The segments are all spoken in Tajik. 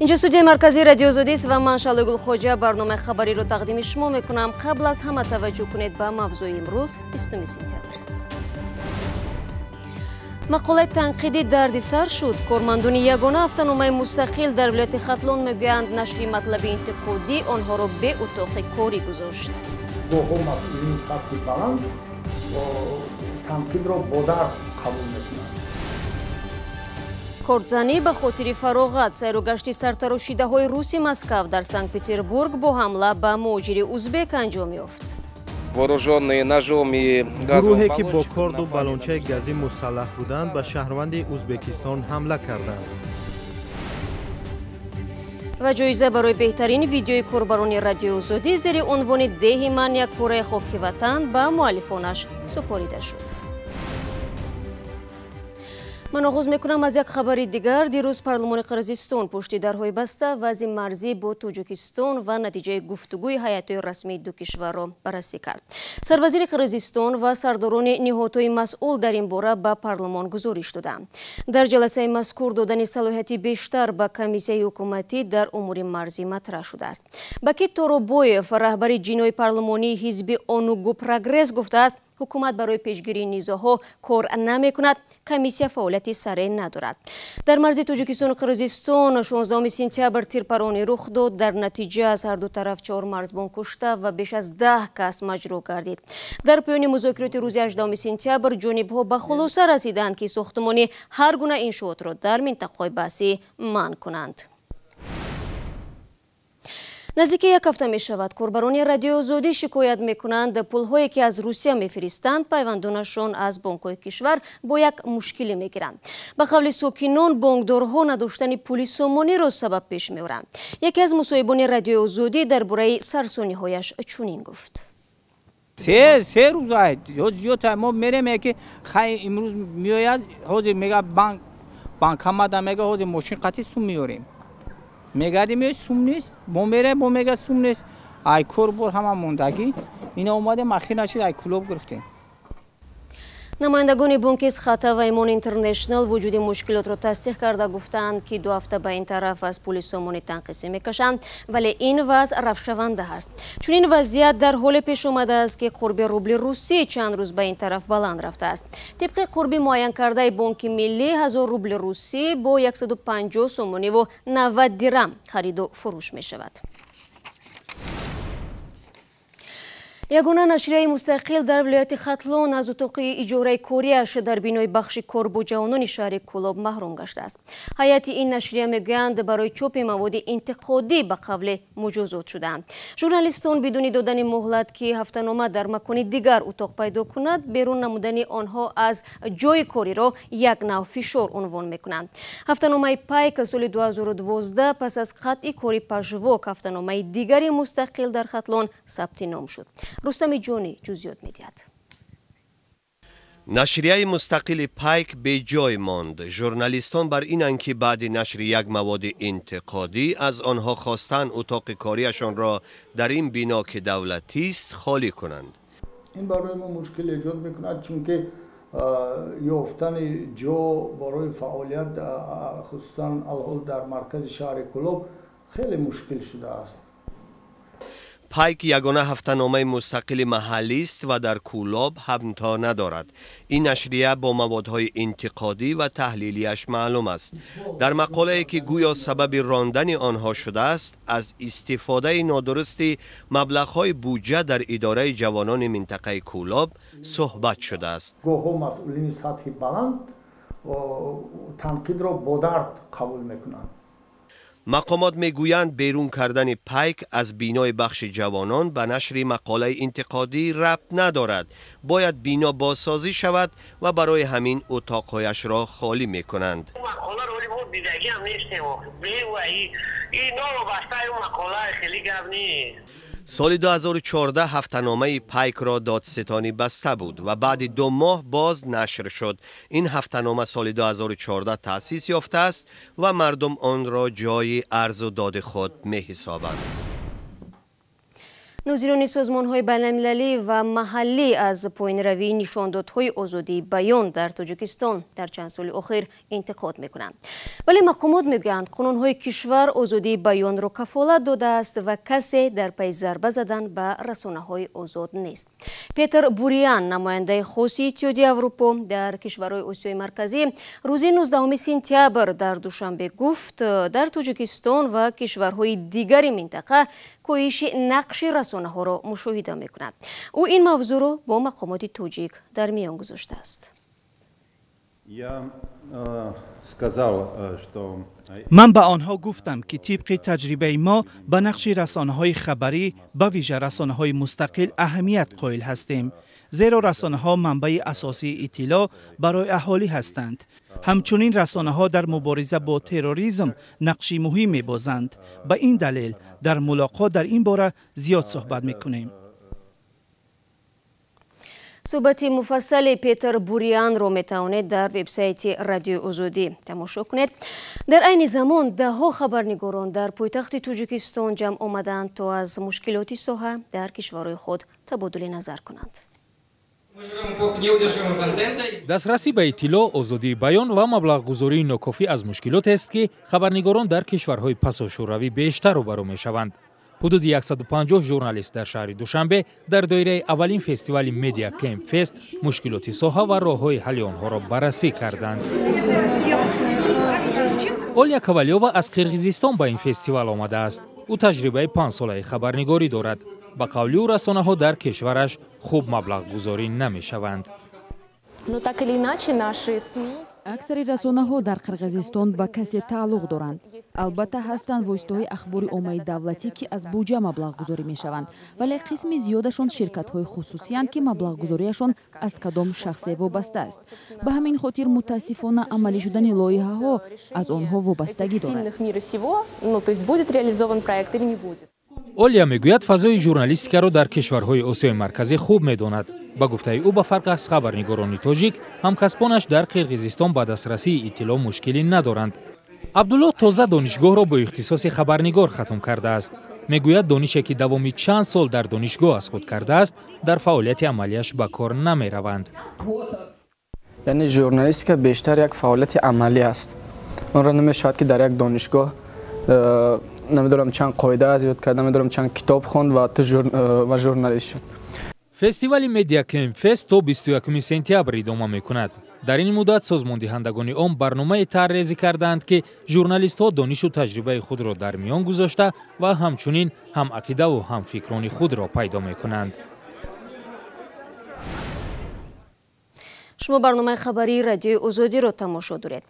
Инҷо студияи марказии Радиои Озодист ва ман Шалои Гулхоҷа барномаи хабариро тақдими шумо мекунам. Қабл аз ҳама таваҷҷӯҳ кунед ба мавзӯи имрӯз, 20 сентябр. Мақолаи танқидӣ дардисар шуд. Кормандони ягона автономаи мустақил дар вилояти Хатлон мегӯянд, нашри матлаби интиқодӣ онҳоро бе утоқи корӣ гузошт. Гоҳо масъулини сатҳи баланд танқидро бо дард қабул мекунанд. Кордзанӣ ба хотири фароғат, сайру гашти сартарошидаҳои руси Москав дар Санкт-Петербург бо ҳамла ба муҳоҷири узбек анҷом ёфт. Вооруженные ножом и газовым Гурӯҳе, ки бо баллончиком корду напали на балончаи газӣ мусаллаҳ буданд, ба шаҳрванди Ӯзбекистон ҳамла карданд. Ва ҷоиза барои беҳтарин видеои корбарони Радиои Озодӣ зери унвони «Деҳи ман як пораи хоки ватан» ба муаллифонаш супорида шуд. Ман оғоз мекунам аз як хабари дигар. Дирӯз парлумони Қирғизистон пушти дарҳои баста вазъи марзӣ бо Тоҷикистон ва натиҷаи гуфтугӯи ҳайатҳои расмии ду кишварро баррасӣ кард. Сарвазири Қирғизистон ва сардорони ниҳодҳои масъул дар ин бора ба парлумон гузориш доданд. Дар ҷаласаи мазкур додани салоҳияти бештар ба комиссияи ҳукуматӣ дар умури марзӣ матраҳ шудааст. Бакит Торобоев, раҳбари ҷиноҳи парлумонии ҳизби Онугу Прогресс, гуфтааст, ҳукумат барои пешгирии низоъҳо кор намекунад, комиссия фаъолияти сареъ надорад. Дар марзи Тоҷикистону Қирғизистон 16 сентябр тирпаронӣ рух дод. Дар натиҷа аз ҳарду тараф чор марзбон кушта ва беш аз 10 кас маҷрӯҳ гардид. Дар поёни музокироти рӯзи 18 сентябр ҷонибҳо ба хулоса расиданд, ки сохтмони ҳар гуна иншоотро дар минтақаҳои баҳсӣ манъ кунанд. Наздики як ҳафта мешавад, корбарони Радиои Озодӣ шикоят мекунанд, пулҳое, ки аз Русия мефиристанд, пайвандонашон аз бонкҳои кишвар бо як мушкилӣ мегиранд. Ба қавли сокинон, бонкдорҳо надоштани пули сомониро сабаб пеш меоранд. Яке аз мусоҳибони Радиои Озодӣ дар бораи сарсониҳояш чунин гуфт. 3 рӯз ё зиёд мо мерем, ки хай имрӯз меояд, ҳозир мега банк банкомата, мега ҳозир мошин қатӣ сум меорем. Мегардим, сум нест, мо мерем, бо мега сум нест. Ай кор бор ҳама мондагӣ, ина омадем, ахир нашид, ай Кӯлоб гирифтем. Намояндагони бонки Эсхата ва Имон Интернешнл вуҷуди мушкилотро тасдиқ карда, гуфтаанд, ки 2 ҳафта ба ин тараф аз пули сомонӣ танқисӣ мекашанд, вале ин вазъ рафтшаванда ҳаст. Чунин вазъият дар ҳоле пеш омадааст, ки қурби рубли русӣ чанд рӯз ба ин тараф баланд рафтааст. Тибқи қурби муайянкардаи Бонки Миллӣ, 1000 рубли русӣ бо 150 сомониву 90 дирам хариду фурӯш мешавад. Ягона нашрияи мустақил дар вилояти Хатлон аз утоқи иҷораи кориаш дар бинои бахши кор бо ҷавонони шаҳри Кӯлоб маҳрум гаштааст. Ҳайати ин нашрия мегӯянд, барои чопи маводи интиқодӣ ба қавле муҷозот шудаанд. Журналистон бидуни додани муҳлат, ки ҳафтанома дар макони дигар утоқ пайдо кунад, берун намудани онҳо аз ҷои кориро як нав фишор унвон мекунанд. Ҳафтаномаи Пайк соли 2012 пас аз қатъи кори Пажвок, ҳафтаномаи дигари мустақил дар Хатлон, сабти ном шуд. Рустами Ҷонӣ ҷузъиёт медиҳад. Нашрияи мустақили Пайк беҷой монд. Журналистон бар инанд, ки баъди нашри як маводи интиқодӣ аз онҳо хостанд утоқи кориашонро дар ин бино, ки давлатист, холӣ кунанд. Ин барои мо мушкил эҷод мекунад, чунки ёфтани ҷо барои фаъолият, хусусан алҳол дар маркази шаҳри Кӯлоб, хеле мушкил шудааст. Пайк ягона ҳафтаномаи мустақили маҳаллист ва дар Кӯлоб ҳамто надорад. Ин нашрия бо маводҳои интиқодӣ ва таҳлилиаш маълум аст. Дар мақолае, ки гӯё сабаби рондани онҳо шудааст, аз истифодаи нодурусти маблағҳои буҷа дар идораи ҷавонони минтақаи Кӯлоб суҳбат шудааст. Гоҳо масъулини сатҳи баланд танқидро бо дард қабул мекунанд. Мақомот мегӯянд, берун кардани Пайк аз бинои бахши ҷавонон ба нашри мақолаи интиқодӣ рабт надорад. Бояд бино бозсозӣ шавад ва барои ҳамин утоқҳояшро холӣ мекунанд. Мақоларо мо дидагиам нестем. Ино вобастаи мақола хеле гап нест. Соли 2014 ҳафтаномаи Пайкро додситонӣ баста буд ва баъди 2 моҳ боз нашр шуд. Ин ҳафтанома соли 2014 таъсис ёфтааст ва мардум онро ҷои арзу доди худ меҳисобанд. Нозирони созмонҳои байналмилалӣ ва маҳаллӣ аз поинравии нишондодҳои озодии баён дар Тоҷикистон дар чанд соли охир интиқод мекунанд. Вале мақомот мегӯянд, қонунҳои кишвар озодии баёнро кафолат додааст ва касе дар пайи зарба задан ба расонаҳои озод нест. Петр Буриан, намояндаи хоси Иттиҳоди Аврупо дар кишварҳои Осиёи Марказӣ, рӯзи 19 сентябр дар Душанбе гуфт, дар Тоҷикистон ва кишварҳои дигари минтақа коҳиши нақши расонаҳоро мушоҳида мекунад. Ӯ ин мавзӯъро бо мақомоти тоҷик дар миён гузоштааст. Ман ба онҳо гуфтам, ки тибқи таҷрибаи мо ба нақши расонаҳои хабарӣ, ба вижа расонаҳои мустақил аҳамият қоил ҳастем, зеро расонаҳо манбаи асосии иттилоъ барои аҳолӣ ҳастанд. Ҳамчунин расонаҳо дар мубориза бо терроризм нақши муҳим мебозанд. Ба ин далел дар мулоқот дар ин бора зиёд суҳбат мекунем. Суҳбати муфассали Петр Бурианро метавонед дар вебсайти Радиои Озодӣ тамошо кунед. Дар айни замон даҳҳо хабарнигорон дар пойтахти Тоҷикистон ҷамъ омаданд, то аз мушкилоти соҳа дар кишварҳои худ табодули назар кунанд. Дастрасӣ ба иттилоъ, озодии баён ва маблағгузории нокофӣ аз мушкилотест, ки хабарнигорон дар кишварҳои пасошӯравӣ бештар рӯбарӯ мешаванд. Ҳудуди 150 журналист дар шаҳри Душанбе дар доираи аввалин фестивали Медиа Кемп Фест мушкилоти соҳа ва роҳҳои ҳалли онҳоро баррасӣ карданд. Олия Ковалёва аз Қирғизистон ба ин фестивал омадааст. Ӯ таҷрибаи панҷсолаи хабарнигорӣ дорад. Ба қавли ӯ, расонаҳо дар кишвараш хуб маблағгузорӣ намешаванд. Аксари расонаҳо дар Қирғизистон ба касе тааллуқ доранд. Албатта, ҳастанд воситаҳои ахбори оммаи давлатӣ, ки аз буҷа маблағгузорӣ мешаванд, вале қисми зиёдашон ширкатҳои хусусиянд, ки маблағгузориашон аз кадом шахсе вобаста аст. Ба ҳамин хотир, мутаассифона, амалӣ шудани лоиҳаҳо аз онҳо вобастагӣ дорад. Олия мегӯяд, фазои журналистикаро дар кишварҳои Осиёи Марказӣ хуб медонад. Ба гуфтаи ӯ, ба фарқ аз хабарнигорони тоҷик, ҳамкасбонаш дар Қирғизистон ба дастрасии иттилоъ мушкилӣ надоранд. Абдулло тоза донишгоҳро бо ихтисоси хабарнигор хатм кардааст. Мегӯяд, донише, ки давоми чанд сол дар донишгоҳ аз худ кардааст, дар фаъолияти амалияш ба кор намераванд. Яъне журналистика бештар як фаъолияти амалӣ аст. Онро намешавад, ки дар як донишгоҳ намедонам чанд қоида аз ёд кард, намедонам чанд китоб хонд ва ту ва журналист шуд. Фестивали Медиа Кемп Фест то 21 сентябр идома мекунад. Дар ин муддат созмондиҳандагони он барномае тарҳрезӣ кардаанд, ки журналистҳо донишу таҷрибаи худро дар миён гузошта ва ҳамчунин ҳамақидаву ҳамфикрони худро пайдо мекунанд. Шумо барномаи хабарии Радиои Озодиро тамошо доред.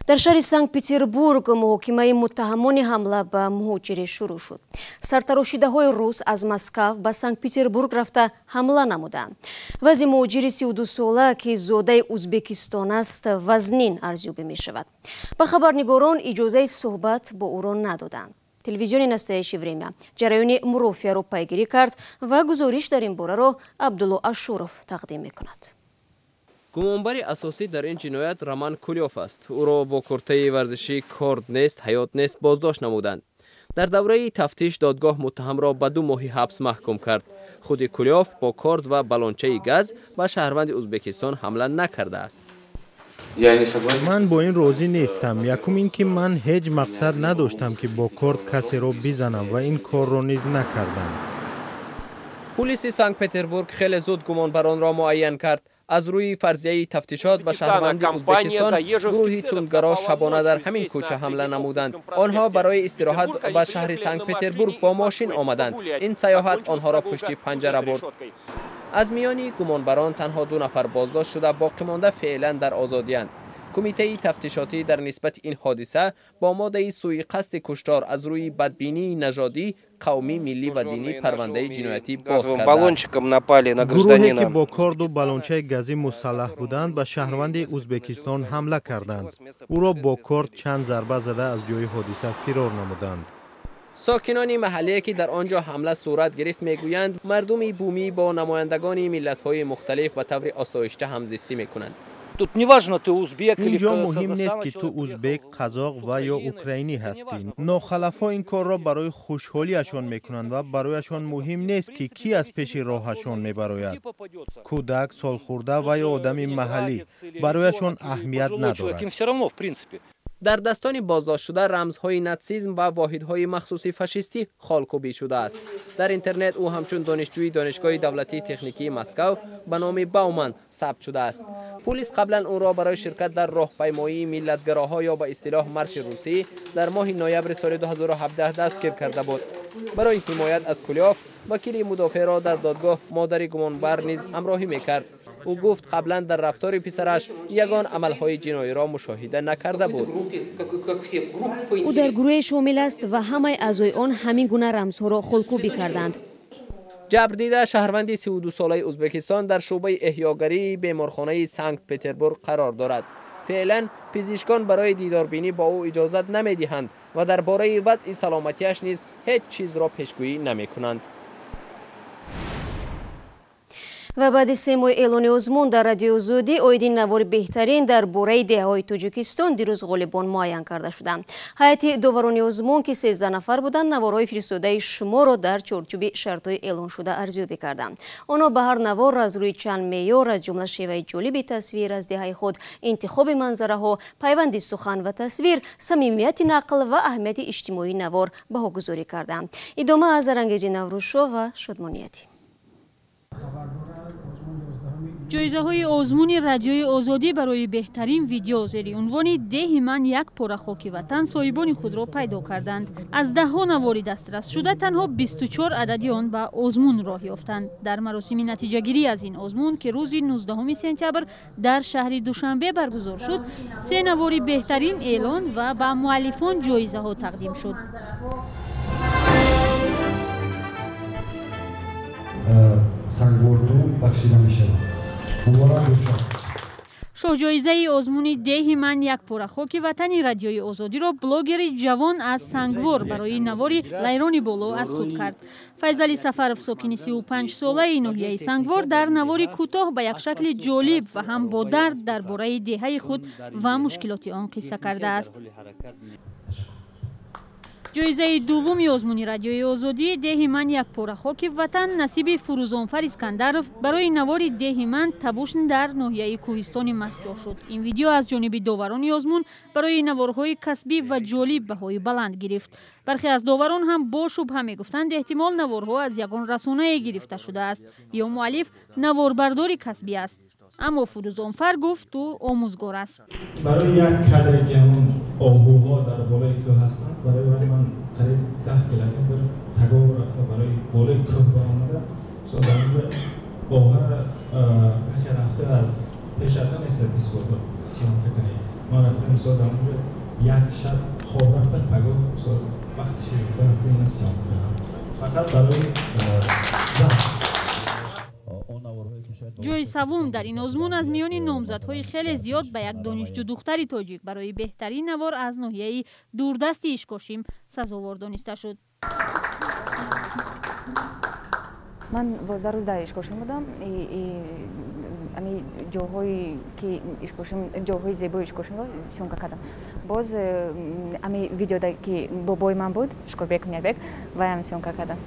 Дар шаҳри Санкт-Петербург муҳокимаи муттаҳамони ҳамла ба муҳоҷире шурӯъ шуд. Сартарошидаҳои рус аз Москав ба Санкт-Петербург рафта ҳамла намуданд. Вазъи муҳоҷири 32сола, ки зодаи Узбекистон аст, вазнин арзёбӣ мешавад. Ба хабарнигорон иҷозаи суҳбат бо ӯро надоданд. Телевизиони «Настоящее время» ҷараёни мурофиаро пайгирӣ кард ва гузориш дар ин бораро Абдулло Ашуров тақдим мекунад. Гумонбари асосӣ дар ин ҷиноят Роман Кулёв аст. Ӯро бо куртаи варзишӣ «Корд нест, ҳаёт нест» боздошт намуданд. Дар давраи тафтиш додгоҳ муттаҳамро ба 2 моҳи ҳабс маҳкум кард. Худи Кулёв бо корд ва балончаи газ ба шаҳрванди Узбекистон ҳамла накардааст. Ман бо ин розӣ нестам. Якум ин ки ман ҳеҷ мақсад надоштам, ки бо корд касеро бизанам, ва ин корро низ накардам. Пулиси Санкт-Петербург хеле зуд гумонбаронро муайян кард. Аз рӯи фарзияи тафтишот ба шаҳрванди Узбекистон гурӯҳи тундгаро шабона дар ҳамин кӯча ҳамла намуданд. Онҳо барои истироҳат ба шаҳри Санкт-Петербург бо мошин омаданд. Ин саёҳат онҳоро пушти панҷара бурд. Аз миёни гумонбарон танҳо 2 нафар боздошт шуда, боқимонда феълан дар озодиянд. Кумитаи тафтишотӣ дар нисбати ин ҳодиса бо моддаи сӯи-қасди куштор аз рӯи бадбинии нажодӣ, қавмӣ, миллӣ ва динӣ парвандаи ҷиноятӣ боз кардааст. Гурӯҳе, ки бо корду балончаи газӣ мусаллаҳ буданд, ба шаҳрванди Узбекистон ҳамла карданд. Ӯро бо корд чанд зарба зада, аз ҷои ҳодиса фирор намуданд. Сокинони маҳаллие, ки дар он ҷо ҳамла сурат гирифт, мегӯянд, мардуми бумӣ бо намояндагони миллатҳои мухталиф ба таври осоишта ҳамзистӣ мекунанд. Тут неважно, ты узбек или Инҷо муҳим нест, ки ту узбек, қазоқ ва ё украинӣ ҳастӣ. Нохалафҳо ин корро барои хушҳолиашон мекунанд ва барояшон муҳим нест, ки кӣ аз пеши роҳашон мебарояд: кӯдак, солхӯрда ва ё одами маҳаллӣ, барояшон аҳамият надорад. Дар дастони боздоштшуда рамзҳои натсизм ва воҳидҳои махсуси фашистӣ холкӯбӣ шудааст. Дар интернет ӯ ҳамчун донишҷӯи Донишгоҳи давлатии техникии Москав ба номи Бауман сабт шудааст. Пулис қаблан ӯро барои ширкат дар роҳпаймоии миллатгароҳо ё ба истилоҳ марши русӣ дар моҳи ноябри соли 2017 дастгир карда буд. Барои ҳимоят аз Кулёв вакили мудофеъро дар додгоҳ модари гумонбар низ ҳамроҳӣ мекард. Ӯ гуфт, қаблан дар рафтори писараш ягон амалҳои ҷиноиро мушоҳида накарда буд. Ӯ дар гурӯҳе шомил аст ва ҳамаи аъзои он ҳамин гуна рамзҳоро холкӯбӣ карданд. Ҷабрдида, шаҳрванди 32-солаи Ӯзбекистон, дар шӯъбаи эҳёгарии беморхонаи Санкт Петербург қарор дорад. Феълан пизишкон барои дидорбинӣ бо ӯ иҷозат намедиҳанд ва дар бораи вазъи саломатиаш низ ҳеҷ чизро пешгӯӣ намекунанд. Ва баъди 3 моҳи эълони озмун дар Радиои Озодӣ оиди навори беҳтарин дар бораи деҳаҳои Тоҷикистон дирӯз ғолибон муайян карда шуданд. Ҳайати доварони озмун, ки 13 нафар буданд, наворҳои фиристодаи шуморо дар чорчӯби шартҳои эълоншуда арзёбӣ карданд. Онҳо ба ҳар навор аз рӯи чанд меъёр, аз ҷумла шеваи ҷолиби тасвир аз деҳаи худ, интихоби манзараҳо, пайванди сухан ва тасвир, самимияти нақл ва аҳамияти иҷтимоии навор баҳогузорӣ карданд. Идома аз Арангези Наврӯзшо ва Шодмониятӣ. Ҷоизаҳои озмуни Радиои Озодӣ барои беҳтарин видео зери унвони «Деҳи ман як пора хоки ватан» соҳибони худро пайдо карданд. Аз даҳҳо навори дастрас шуда танҳо 24 адади он ба озмун роҳ ёфтанд. Дар маросими натиҷагирӣ аз ин озмун, ки рӯзи 19 сентябр дар шаҳри Душанбе баргузор шуд, 3 навори беҳтарин эълон ва ба муаллифон ҷоизаҳо тақдим шуд. Сангворту бахшида мешавад. Шоҳҷоизаи озмуни «Деҳи ман як пора хоки ватани» Радиои Озодиро блогери ҷавон аз Сангвор барои навори «Лайрони боло» аз худ кард. Файзали Сафаров, сокини 35-солаи ноҳияи Сангвор, дар навори кӯтоҳ ба як шакли ҷолиб ва ҳам бо дард дар бораи деҳаи худ ва мушкилоти он қисса кардааст. Ҷоизаи дуввуми озмуни Радиои Озодӣ «Деҳи ман як пора хоки ватан» насиби Фурӯзонфар Искандаров барои навори «Деҳи ман Табушн» дар ноҳияи кӯҳистони Мастҷоҳ шуд. Ин видео аз ҷониби доварони озмун барои наворҳои касбӣ ва ҷолиб баҳои баланд гирифт. Бархе аз доварон ҳам бо шубҳа мегуфтанд, эҳтимол наворҳо аз ягон расонае гирифта шудааст ё муаллиф наворбардори касбӣ аст. Аммо Фурӯзонфар гуфт, ӯ омӯзгор аст. Барои як кадре ки ҳамон оҳуҳо дар болои кӯҳ ҳастанд, барои вай ман қариб 10 километр тагов рафта барои болои кӯҳ баромада, дар онҷо оҳара рафта аз пешат намеистад бисёр съёмка кунед. Ман рафта мисол дар онҷо як шаб хоб рафта, пагоҳ мисол вақти ширифта рафта ина съёмка кардам. Фақат барои зан. Ҷои севум дар ин озмун аз миёни номзадҳои хеле зиёд ба як донишҷӯ духтари тоҷик барои беҳтарин навор аз ноҳияи дурдасти Ишкошим сазовор дониста шуд. Ман 12 рӯз дар Ишкошим будам. Ами ҷоҳое ки Ишкошим, ҷоҳои зебои Ишкошимро съёмка кардам. Боз ами видеода ки бобои ман буд, Шукурбек Мирбек, ваям съёмка кардам.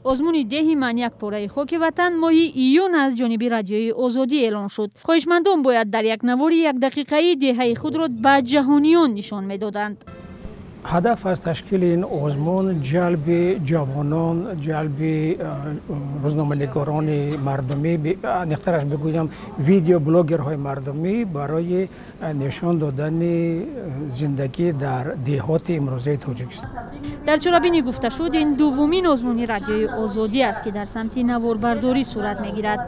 Озмуни «Деҳи ман як пораи хоки ватан» моҳи июн аз ҷониби Радиои Озодӣ эълон шуд. Хоҳишмандон бояд дар як навори якдақиқаӣ деҳаи худро ба ҷаҳониён нишон медоданд. Ҳадаф аз ташкили ин озмун ҷалби ҷавонон, ҷалби рӯзноманигорони мардумӣ, аниқтараш бигӯям видеоблогерҳои мардумӣ барои нишон додани зиндагӣ дар деҳоти имрӯзаи Тоҷикистон. Дар чорабинӣ гуфта шуд, ин дуввумин озмуни Радиои Озодӣ аст, ки дар самти наворбардорӣ сурат мегирад.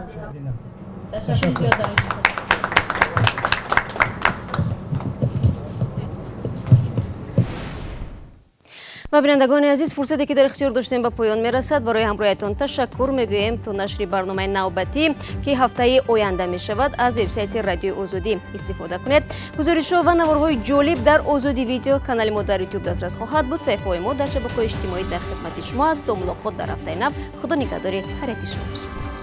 Ва бинандагони азиз, фурсате ки дар ихтиёр доштем ба поён мерасад. Барои ҳамроҳиятон ташаккур мегӯем. То нашри барномаи навбатӣ, ки ҳафтаи оянда мешавад, аз вебсайти Радиои Озодӣ истифода кунед. Гузоришҳо ва наворҳои ҷолиб дар Озодӣ видео канали мо дар Ютуб дастрас хоҳад буд. Саҳифаҳои мо дар шабакаҳои иҷтимоӣ дар хидмати шумо аст. То мулоқот дар ҳафтаи нав, Худо нигаҳдори ҳар яки шумо бошад.